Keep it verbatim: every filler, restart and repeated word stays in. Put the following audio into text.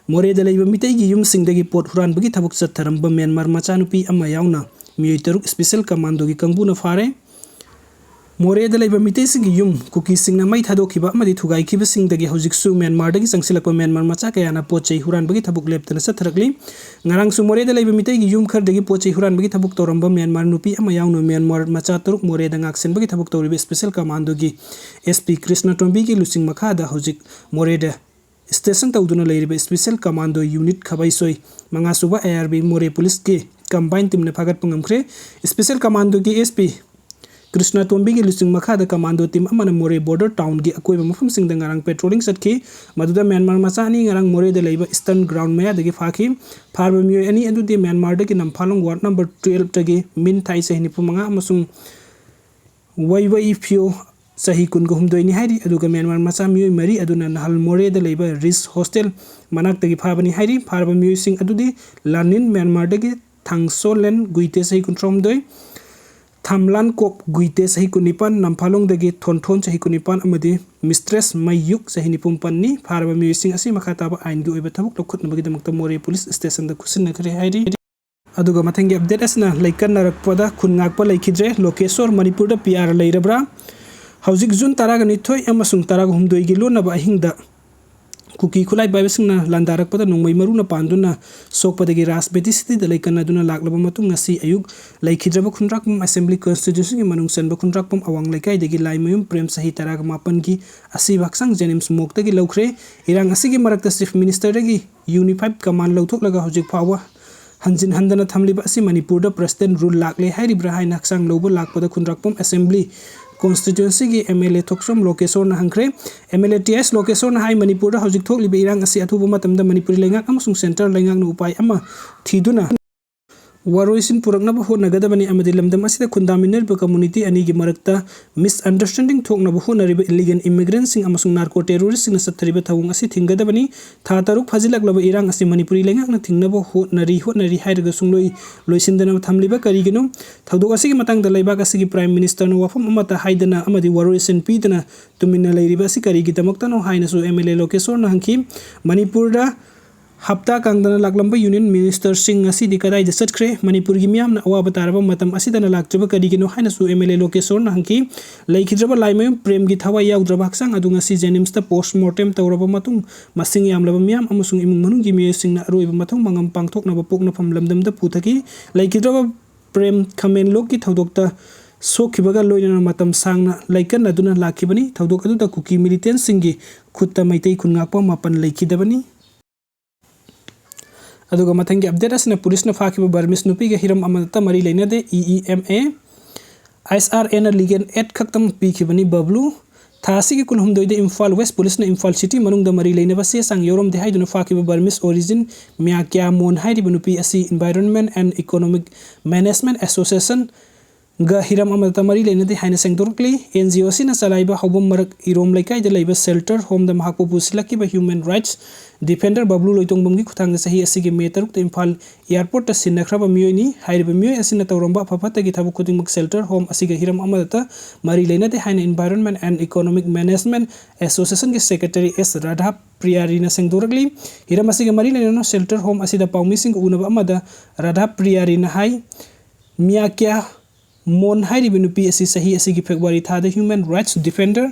ꯃꯣꯔꯦꯗ ꯂꯩꯕ ꯃꯤꯇꯩꯒꯤ ꯌꯨꯝꯁꯤꯡꯗꯒꯤ ꯄꯣꯠ ꯍꯨꯔꯥꯟꯕꯒꯤ ꯊꯕꯛ ꯆꯠꯊꯔꯝꯕ ꯃ꯭ꯌꯥꯟꯃꯥꯔ ꯃꯆꯥꯅꯨꯄꯤ ꯑꯃ ꯌꯥꯎꯅ ꯃꯤꯑꯣꯏ ꯇꯔꯨꯛ ꯁ꯭ꯄꯦꯁꯦꯜ ꯀꯃꯥꯟꯗꯣꯒꯤ ꯀꯥꯡꯕꯨꯅ ꯐꯥꯔꯦ꯫ ꯃꯣꯔꯦꯗ ꯂꯩꯕ ꯃꯤꯇꯩꯁꯤꯡꯒꯤ ꯌꯨꯝ ꯀꯨꯀꯤꯁꯤꯡꯅ ꯃꯩ ꯊꯥꯗꯣꯛꯈꯤꯕ ꯑꯃꯗꯤ ꯊꯨꯒꯥꯏꯈꯤꯕꯁꯤꯡꯗꯒꯤ ꯍꯧꯖꯤꯛꯁꯨ ꯃ꯭ꯌꯥꯟꯃꯥꯔꯗꯒꯤ ꯆꯪꯁꯤꯜꯂꯛꯄ ꯃ꯭ꯌꯥꯟꯃꯥꯔ ꯃꯆꯥ ꯀꯌꯥꯅ ꯄꯣꯠ ꯆꯩ ꯍꯨꯔꯥꯟꯕꯒꯤ ꯊꯕꯛ ꯂꯦꯞꯇꯅ ꯆꯠꯊꯔꯛꯂꯤ꯫ ꯉꯔꯥꯡꯁꯨ ꯃꯣꯔꯦꯗ ꯂꯩꯕ ꯃꯤꯇꯩꯒꯤ ꯌꯨꯝ ꯈꯔꯗꯒꯤ ꯄꯣꯠ ꯆꯩ ꯍꯨꯔꯥꯟꯕꯒꯤ ꯊꯕꯛ ꯇꯧꯔꯝꯕ ꯃ꯭ꯌꯥꯟꯃꯥꯔ ꯅꯨꯄꯤ ꯑꯃ ꯌꯥꯎꯅ ꯃ꯭ꯌꯥꯟꯃꯥꯔ ꯃꯆꯥ ꯇꯔꯨꯛ ꯃꯣꯔꯦꯗ ꯉꯥꯛꯁꯦꯟꯕꯒꯤ ꯊꯕꯛ ꯇꯧꯔꯤꯕ ꯁ꯭ꯄꯦꯁꯦꯜ ꯀꯃꯥꯟꯗꯣꯒꯤ ꯑꯦꯁ ꯄꯤ ꯀ꯭ꯔꯤꯁꯅ ꯇꯣꯝꯕꯤꯒꯤ ꯂꯨꯆꯤꯡ ꯃꯈꯥꯗ ꯍꯧꯖꯤꯛ ꯃꯣꯔꯦꯗ ꯁ꯭ꯇꯦꯁꯟ ꯇꯧꯗꯨꯅ ꯂꯩꯔꯤꯕ ꯁ꯭ꯄꯦꯁꯦꯜ ꯀꯃꯥꯟꯗꯣ ꯌꯨꯅꯤꯠ ꯈꯕꯩꯁꯣꯏ ꯃꯉꯥꯁꯨꯕ ꯑꯥꯏ ꯑꯥꯔ ꯕꯤ ꯃꯣꯔꯦ ꯄꯨꯂꯤꯁꯀꯤ ꯀꯝꯕꯥꯏꯟ ꯇꯤꯝꯅ ꯐꯥꯒꯠꯄ ꯉꯝꯈ꯭ꯔꯦ꯫ ꯁ꯭ꯄꯦꯁꯦꯜ ꯀꯃꯥꯟꯗꯣꯒꯤ ꯑꯦꯁ ꯄꯤ ꯀ꯭ꯔꯤꯁꯅ ꯇꯣꯝꯕꯤꯒꯤ ꯂꯨꯆꯤꯡ ꯃꯈꯥꯗ ꯀꯃꯥꯟꯗꯣ ꯇꯤꯝ ꯑꯃꯅ ꯃꯣꯔꯦ ꯕꯣꯔꯗꯔ ꯇꯥꯎꯟꯒꯤ ꯑꯀꯣꯏꯕ ꯃꯐꯝꯁꯤꯡꯗ ꯉꯔꯥꯡ ꯄꯦꯇ꯭ꯔꯣꯂꯤꯡ ꯆꯠꯈꯤ꯫ ꯃꯗꯨꯗ ꯃ꯭ꯌꯥꯟꯃꯥꯔ ꯃꯆꯥ ꯑꯅꯤ ꯉꯔꯥꯡ ꯃꯣꯔꯦꯗ ꯂꯩꯕ ꯏꯁꯇꯔꯟ ꯒ꯭ꯔꯥꯎꯟ ꯃꯌꯥꯗꯒꯤ ꯐꯥꯈꯤ꯫ ꯐꯥꯔꯕ ꯃꯤꯑꯣꯏ ꯑꯅꯤ ꯑꯗꯨꯗꯤ ꯃ꯭ꯌꯥꯟꯃꯥꯔꯗꯒꯤ ꯅꯝꯐꯥꯂꯣꯡ ꯋꯥꯔꯗ ꯅꯝꯕꯔ ꯇꯨꯌꯦꯜꯞꯇꯒꯤ ꯃꯤꯟ ꯊꯥꯏ ꯆꯍꯤ ꯅꯤꯐꯨ ꯃꯉꯥ ꯑꯃꯁꯨꯡ ꯋꯥꯏ ꯋꯥꯏ ꯐꯤꯌꯣ ꯆꯍꯤ ꯀꯨꯟꯒ ꯍꯨꯝꯗꯣꯏꯅꯤ ꯍꯥꯏꯔꯤ꯫ ꯑꯗꯨꯒ ꯃ꯭ꯌꯥꯟꯃꯥꯔ ꯃꯆꯥ ꯃꯤꯑꯣꯏ ꯃꯔꯤ ꯑꯗꯨꯅ ꯅꯍꯥꯜ ꯃꯣꯔꯦꯗ ꯂꯩꯕ ꯔꯤꯁ ꯍꯣꯁꯇꯦꯜ ꯃꯅꯥꯛꯇꯒꯤ ꯐꯥꯕꯅꯤ ꯍꯥꯏꯔꯤ꯫ ꯐꯥꯔꯕ ꯃꯤꯑꯣꯏꯁꯤꯡ ꯑꯗꯨꯗꯤ ꯂꯥꯅꯤꯟ ꯃ꯭ꯌꯥꯟꯃꯥꯔꯗꯒꯤ ꯊꯥꯡꯁꯣꯂꯦꯟ ꯒꯨꯏꯇꯦ ꯆꯍꯤ ꯀꯨꯟꯊ꯭ꯔꯥꯍꯨꯝꯗꯣꯏ, ꯊꯥꯝꯂꯥꯟ ꯀꯣꯞ ꯒꯨꯏꯇꯦ ꯆꯍꯤ ꯀꯨꯟꯅꯤꯄꯥꯟ, ꯅꯝꯐꯥꯂꯣꯡꯗꯒꯤ ꯊꯣꯟꯊꯣꯟ ꯆꯍꯤ ꯀꯨꯟꯅꯤꯄꯥꯟ ꯑꯃꯗꯤ ꯃꯤꯁꯇ꯭ꯔꯦꯁ ꯃꯩꯌꯨꯛ ꯆꯍꯤ ꯅꯤꯐꯨ ꯃꯥꯄꯟꯅꯤ꯫ ꯐꯥꯔꯕ ꯃꯤꯑꯣꯏꯁꯤꯡ ꯑꯁꯤ ꯃꯈꯥ ꯇꯥꯕ ꯑꯥꯏꯟꯒꯤ ꯑꯣꯏꯕ ꯊꯕꯛ ꯂꯧꯈꯠꯅꯕꯒꯤꯗꯃꯛꯇ ꯃꯣꯔꯦ ꯄꯨꯂꯤꯁ ꯁ꯭ꯇꯦꯁꯟꯗ ꯈꯨꯠꯁꯤꯟꯅꯈ꯭ꯔꯦ ꯍꯥꯏꯔꯤ꯫ ꯑꯗꯨꯒ ꯃꯊꯪꯒꯤ ꯑꯞꯗꯦꯠ ꯑꯁꯤꯅ ꯂꯩꯀꯟꯅꯔꯛꯄꯗ ꯈꯨꯟ ꯉꯥꯛꯄ ꯂꯩꯈꯤꯗ꯭ꯔꯦ꯫ ꯂꯣꯀꯦꯁꯣꯔ ꯃꯅꯤꯄꯨꯔꯗ ꯄꯤ ꯑꯥꯔ ꯂꯩꯔꯕ꯭ꯔꯥ? ꯍꯧꯖꯤꯛ ꯖꯨꯟ ꯇꯔꯥꯒ ꯅꯤꯊꯣꯏ ꯑꯃꯁꯨꯡ ꯇꯔꯥꯒ ꯍꯨꯝꯗꯣꯏꯒꯤ ꯂꯣꯟꯅꯕ ꯑꯍꯤꯡꯗ ꯀꯨꯀꯤ ꯈꯨꯠꯂꯥꯏ ꯄꯥꯏꯕꯁꯤꯡꯅ ꯂꯥꯟꯗꯥꯔꯛꯄꯗ ꯅꯣꯡꯃꯩ ꯃꯔꯨꯅ ꯄꯥꯟꯗꯨꯅ ꯁꯣꯛꯄꯗꯒꯤ ꯔꯥꯖꯕꯦꯗꯤ ꯁꯤꯇꯤꯗ ꯂꯩꯀꯟꯅꯗꯨꯅ ꯂꯥꯛꯂꯕ ꯃꯇꯨꯡ ꯉꯁꯤ ꯑꯌꯨꯛ ꯂꯩꯈꯤꯗ꯭ꯔꯕ ꯈꯨꯟꯗ꯭ꯔꯥꯛꯄꯝ ꯑꯦꯁꯦꯝꯕ꯭ꯂꯤ ꯀꯟꯁꯇꯤꯇ꯭ꯌꯨꯟꯁꯤꯒꯤ ꯃꯅꯨꯡ ꯆꯟꯕ ꯈꯨꯟꯗ꯭ꯔꯥꯛꯄꯝ ꯑꯋꯥꯡ ꯂꯩꯀꯥꯏꯗꯒꯤ ꯂꯥꯏꯃꯌꯨꯝ ꯄ꯭ꯔꯦꯝ ꯆꯍꯤ ꯇꯔꯥꯒ ꯃꯥꯄꯟꯒꯤ ꯑꯁꯤꯕ ꯍꯛꯆꯥꯡ ꯖꯦꯅꯤꯝꯁ ꯃꯣꯛꯇꯒꯤ ꯂꯧꯈ꯭ꯔꯦ꯫ ꯏꯔꯥꯡ ꯑꯁꯤꯒꯤ ꯃꯔꯛꯇ ꯆꯤꯐ ꯃꯤꯅꯤꯁꯇꯔꯗꯒꯤ ꯌꯨꯅꯤꯐꯥꯏꯗ ꯀꯃꯥꯟ ꯂꯧꯊꯣꯛꯂꯒ ꯍꯧꯖꯤꯛ ꯐꯥꯎꯕ ꯍꯟꯖꯤꯟ ꯍꯟꯗꯅ ꯊꯝꯂꯤꯕ ꯑꯁꯤ ꯃꯅꯤꯄꯨꯔꯗ ꯄ꯭ꯔꯁꯤꯗꯦꯟ ꯔꯨꯜ ꯂꯥꯛꯂꯦ ꯍꯥꯏꯔꯤꯕ꯭ꯔꯥ ꯍꯥꯏꯅ ꯍꯛꯆꯥꯡ ꯂꯧꯕ ꯂꯥꯛꯄꯗ ꯈꯨꯟꯗ꯭ꯔꯥꯛꯄꯝ ꯑꯦꯁꯦꯝꯕ꯭ꯂꯤ ꯀꯣꯟꯁꯇꯤꯇ꯭ꯌꯨꯟꯁꯤꯒꯤ ꯑꯦꯝ ꯑꯦꯜ ꯑꯦ ꯊꯣꯛꯆꯣꯝ ꯂꯣꯀꯦꯁꯣꯔꯅ ꯍꯪꯈ꯭ꯔꯦ꯫ M L A T S ꯂꯣꯀꯦꯁꯣꯔꯅ ꯍꯥꯏ, ꯃꯅꯤꯄꯨꯔꯗ ꯍꯧꯖꯤꯛ ꯊꯣꯛꯂꯤꯕ ꯏꯔꯥꯡ ꯑꯁꯤ ꯑꯊꯨꯕ ꯃꯇꯝꯗ ꯃꯅꯤꯄꯨꯔꯤ ꯂꯩꯉꯥꯛ ꯑꯃꯁꯨꯡ ꯁꯦꯟꯇ꯭ꯔꯦꯜ ꯂꯩꯉꯥꯛꯅ ꯎꯄꯥꯏ ꯑꯃ ꯊꯤꯗꯨꯅ ꯋꯥꯔꯣꯏꯁꯤꯟ ꯄꯨꯔꯛꯅꯕ ꯍꯣꯠꯅꯒꯗꯕꯅꯤ ꯑꯃꯗꯤ ꯂꯝꯗꯝ ꯑꯁꯤꯗ ꯈꯨꯟꯗꯥꯃꯤꯟꯅꯔꯤꯕ ꯀꯝꯃꯨꯅꯤꯇꯤ ꯑꯅꯤꯒꯤ ꯃꯔꯛꯇ ꯃꯤꯁꯑꯟꯗꯔꯁ꯭ꯇꯦꯟꯗꯤꯡ ꯊꯣꯛꯅꯕ ꯍꯣꯠꯅꯔꯤꯕ ꯏꯂꯤꯒꯦꯜ ꯏꯃꯤꯒ꯭ꯔꯦꯟꯠꯁꯤꯡ ꯑꯃꯁꯨꯡ ꯅꯥꯔꯀꯣ ꯇꯦꯔꯣꯔꯤꯁ꯭ꯠꯁꯤꯡꯅ ꯆꯠꯊꯔꯤꯕ ꯊꯧꯑꯣꯡ ꯑꯁꯤ ꯊꯤꯡꯒꯗꯕꯅꯤ꯫ ꯊꯥ ꯇꯔꯨꯛ ꯐꯥꯖꯤꯜꯂꯛꯂꯕ ꯏꯔꯥꯡ ꯑꯁꯤ ꯃꯅꯤꯄꯨꯔꯤ ꯂꯩꯉꯥꯛꯅ ꯊꯤꯡꯅꯕ ꯍꯣꯠꯅꯔꯤ, ꯍꯣꯠꯅꯔꯤ ꯍꯥꯏꯔꯒ ꯁꯨꯡꯂꯣꯏ ꯂꯣꯏꯁꯤꯟꯗꯅ ꯊꯝꯂꯤꯕ ꯀꯔꯤꯒꯤꯅꯣ? ꯊꯧꯗꯣꯛ ꯑꯁꯤꯒꯤ ꯃꯇꯥꯡꯗ ꯂꯩꯕꯥꯛ ꯑꯁꯤꯒꯤ ꯄ꯭ꯔꯥꯏꯝ ꯃꯤꯅꯤꯁꯇꯔꯅ ꯋꯥꯐꯝ ꯑꯃꯠꯇ ꯍꯥꯏꯗꯅ ꯑꯃꯗꯤ ꯋꯥꯔꯣꯏꯁꯤꯟ ꯄꯤꯗꯅ ꯇꯨꯃꯤꯟꯅ ꯂꯩꯔꯤꯕ ꯑꯁꯤ ꯀꯔꯤꯒꯤꯗꯃꯛꯇꯅꯣ ꯍꯥꯏꯅꯁꯨ ꯑꯦꯝ ꯑꯦꯜ ꯑꯦ ꯂꯣꯀꯦꯁꯣꯔꯅ ꯍꯪꯈꯤ꯫ ꯃꯅꯤꯄꯨꯔꯗ ꯍꯞꯇꯥ ꯀꯥꯡꯗꯅ ꯂꯥꯛꯂꯝꯕ ꯌꯨꯅꯤꯌꯟ ꯃꯤꯅꯤꯁꯇꯔꯁꯤꯡ ꯉꯁꯤꯗꯤ ꯀꯗꯥꯏꯗ ꯆꯠꯈ꯭ꯔꯦ? ꯃꯅꯤꯄꯨꯔꯒꯤ ꯃꯤꯌꯥꯝꯅ ꯑꯋꯥꯕ ꯇꯥꯔꯕ ꯃꯇꯝ ꯑꯁꯤꯗꯅ ꯂꯥꯛꯇ꯭ꯔꯤꯕ ꯀꯔꯤꯒꯤꯅꯣ ꯍꯥꯏꯅꯁꯨ ꯑꯦꯝ ꯑꯦꯜ ꯑꯦ ꯂꯣꯀꯦꯁꯣꯔꯅ ꯍꯪꯈꯤ꯫ ꯂꯩꯈꯤꯗ꯭ꯔꯕ ꯂꯥꯏꯃꯌꯨꯝ ꯄ꯭ꯔꯦꯝꯒꯤ ꯊꯋꯥꯏ ꯌꯥꯎꯗ꯭ꯔꯕ ꯍꯛꯆꯥꯡ ꯑꯗꯨ ꯉꯁꯤ ꯖꯦꯅꯤꯝꯁꯇ ꯄꯣꯁꯃꯣꯔꯇꯦꯝ ꯇꯧꯔꯕ ꯃꯇꯨꯡ, ꯃꯁꯤꯡ ꯌꯥꯝꯂꯕ ꯃꯤꯌꯥꯝ ꯑꯃꯁꯨꯡ ꯏꯃꯨꯡ ꯃꯅꯨꯡꯒꯤ ꯃꯤꯑꯣꯏꯁꯤꯡꯅ ꯑꯔꯣꯏꯕ ꯃꯊꯧ ꯃꯉꯝ ꯄꯥꯡꯊꯣꯛꯅꯕ ꯄꯣꯛꯅꯐꯝ ꯂꯝꯗꯝꯗ ꯄꯨꯊꯈꯤ꯫ ꯂꯩꯈꯤꯗ꯭ꯔꯕ ꯄ꯭ꯔꯦꯝ ꯈꯥꯃꯦꯟꯂꯣꯛꯀꯤ ꯊꯧꯗꯣꯛꯇ ꯁꯣꯛꯈꯤꯕꯒ ꯂꯣꯏꯅꯅ ꯃꯇꯝ ꯁꯥꯡꯅ ꯂꯩꯀꯟꯅꯗꯨꯅ ꯂꯥꯛꯈꯤꯕꯅꯤ꯫ ꯊꯧꯗꯣꯛ ꯑꯗꯨꯗ ꯀꯨꯀꯤ ꯃꯤꯂꯤꯇꯦꯟꯁꯤꯡꯒꯤ ꯈꯨꯠꯇ ꯃꯩꯇꯩ ꯈꯨꯟ ꯉꯥꯛꯄ ꯃꯥꯄꯟ ꯂꯩꯈꯤꯗꯕꯅꯤ꯫ ꯑꯗꯨꯒ ꯃꯊꯪꯒꯤ ꯑꯞꯗꯦꯠ ꯑꯁꯤꯅ ꯄꯨꯂꯤꯁꯅ ꯐꯥꯈꯤꯕ ꯕꯔꯃꯤꯁ ꯅꯨꯄꯤꯒ ꯍꯤꯔꯝ ꯑꯃꯠꯇ ꯃꯔꯤ ꯂꯩꯅꯗꯦ, E E M A. I S R ꯑꯦꯅ ꯂꯤꯒꯦꯜ ꯑꯦꯗ ꯈꯛꯇꯪ ꯄꯤꯈꯤꯕꯅꯤ ꯕꯕ꯭ꯂꯨ꯫ ꯊꯥ ꯑꯁꯤꯒꯤ ꯀꯨꯟꯍꯨꯝꯗꯣꯏꯗ ꯏꯝꯐꯥꯜ ꯋꯦꯁ ꯄꯨꯂꯤꯁꯅ ꯏꯝꯐꯥꯜ ꯁꯤꯇꯤ ꯃꯅꯨꯡꯗ ꯃꯔꯤ ꯂꯩꯅꯕ ꯆꯦ ꯆꯥꯡ ꯌꯥꯎꯔꯝꯗꯦ ꯍꯥꯏꯗꯨꯅ ꯐꯥꯈꯤꯕ ꯕꯔꯃꯤꯁ ꯑꯣꯔꯤꯖꯤꯟ ꯃꯤꯌꯥ ꯀ꯭ꯌꯥ ꯃꯣꯟ ꯍꯥꯏꯔꯤꯕ ꯅꯨꯄꯤ ꯑꯁꯤ Environment and Economic Management Association ꯒ ꯍꯤꯔꯝ ꯑꯃꯠꯇ ꯃꯔꯤ ꯂꯩꯅꯗꯦ ꯍꯥꯏꯅ ꯁꯦꯡꯗꯣꯔꯛꯂꯤ꯫ ꯑꯦꯟ ꯖꯤ ꯑꯣ ꯑꯁꯤꯅ ꯆꯂꯥꯏꯕ ꯍꯧꯕꯝ ꯃꯔꯛ ꯏꯔꯣꯝ ꯂꯩꯀꯥꯏꯗ ꯂꯩꯕ ꯁꯦꯜꯇꯔ ꯍꯣꯝꯗ ꯃꯍꯥꯛꯄꯨ ꯄꯨꯁꯤꯜꯂꯛꯈꯤꯕ ꯍ꯭ꯌꯨꯃꯦꯟ ꯔꯥꯏꯠꯁ ꯗꯤꯐꯦꯟꯗꯔ ꯕꯕ꯭ꯂꯨ ꯂꯣꯏꯇꯣꯡꯕꯝꯒꯤ ꯈꯨꯠꯊꯥꯡꯗ ꯆꯍꯤ ꯑꯁꯤꯒꯤ ꯃꯦ ꯇꯔꯨꯛꯇ ꯏꯝꯐꯥꯜ ꯑꯦꯌꯥꯔꯄꯣꯔꯠꯇ ꯁꯤꯟꯅꯈ꯭ꯔꯕ ꯃꯤꯑꯣꯏꯅꯤ꯫ ꯍꯥꯏꯔꯤꯕ ꯃꯤꯑꯣꯏ ꯑꯁꯤꯅ ꯇꯧꯔꯝꯕ ꯑꯐ ꯐꯠꯇꯒꯤ ꯊꯕꯛ ꯈꯨꯗꯤꯡꯃꯛ ꯁꯦꯜꯇꯔ ꯍꯣꯝ ꯑꯁꯤꯒ ꯍꯤꯔꯝ ꯑꯃꯠꯇ ꯃꯔꯤ ꯂꯩꯅꯗꯦ ꯍꯥꯏꯅ Environment and Economic Management Association ꯒꯤ ꯁꯦꯀ꯭ꯔꯦꯇꯔꯤ ꯑꯦꯁ ꯔꯥꯙꯥ ꯄ꯭ꯔꯤꯌꯥꯔꯤꯅ ꯁꯦꯡꯗꯣꯔꯛꯂꯤ꯫ ꯍꯤꯔꯝ ꯑꯁꯤꯒ ꯃꯔꯤ ꯂꯩꯅꯅ ꯁꯦꯜꯇꯔ ꯍꯣꯝ ꯑꯁꯤꯗ ꯄꯥꯎꯃꯤꯁꯤꯡꯒ ꯎꯅꯕ ꯑꯃꯗ ꯔꯥꯙꯥ ꯄ꯭ꯔꯤꯌꯥꯔꯤꯅ ꯍꯥꯏ, ꯃꯤꯌꯥ ꯀ꯭ꯌꯥ ꯃꯣꯟ ꯍꯥꯏꯔꯤꯕ ꯅꯨꯄꯤ ꯑꯁꯤ ꯆꯍꯤ ꯑꯁꯤꯒꯤ ꯐꯦꯕ꯭ꯔꯨꯋꯥꯔꯤ ꯊꯥꯗ ꯍ꯭ꯌꯨꯃꯦꯟ ꯔꯥꯏꯠꯁ ꯗꯤꯐꯦꯟꯗꯔ